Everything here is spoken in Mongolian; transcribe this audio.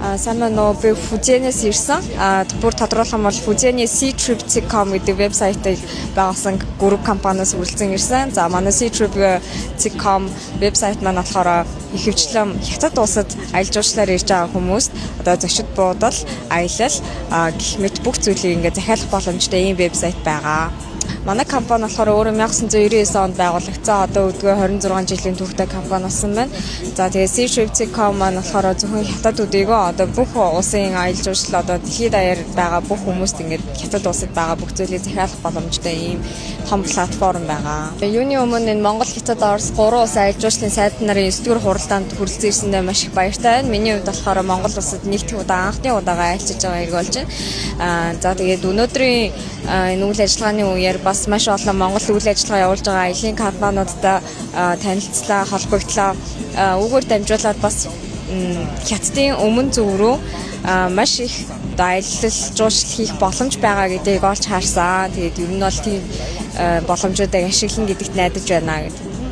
Сайн байна уу? Би Фүзианээс ирсэн. Бүр тодруулах юм бол Фүзианы Ctrip.com гэдэг вебсайтыг байгуулсан групп компаниас үргэлжлэн ирсэн. За, манай Ctrip.com вебсайт маань болохоор ихэвчлэн Хятад улсад аялал жуулчлалаар ирж байгаа хүмүүст одоо зочид буудал, аялал гэх мэт бүх зүйлийг ингээд захиалах боломжтой ийм вебсайт байгаа. Манай компани болохоор өөрөө 1999 онд байгуулагдсан. Одоо өдгөө 26 жилийн түүхтэй компани болсон байна. За, тэгээ Ctrip.com маань болохоор зөвхөн Хятад төдийгүй одоо бүх улсын аялал жуулчлал, одоо дэлхийд даяар байгаа бүх хүмүүст ингээд Хятад улсад байгаа бүх зүйлийг захиалах боломжтой ийм том платформ байгаа. Юуны өмнө энэ Монгол, Хятад, Орос гурван улсын аялал жуулчлалын сайд нарын 9 дугаар хуралдаанд хүрэлцэн ирсэндээ маш их баяртай байна. Миний хувьд болохоор Монгол улсад нэг дэх удаа, анхны удаага айлчилж байгаа хэрэг болж байна. За, тэгээд өнөөдрийн энэ үйл ажиллагааны үеэр бас маш олон Монгол үйл ажиллагаа явуулж байгаа аялын компаниудтай танилцлаа, холбогдлоо. Үүгээр дамжуулаад бас Хятадын өмнө зөв рүү маш их одоо аялал жуулчлал хийх боломж байгаа гэдгийг олж харсан. Тэгээд ер нь бол тийм боломжуудыг ашиглана гэдэгт найдаж байна гэдэг.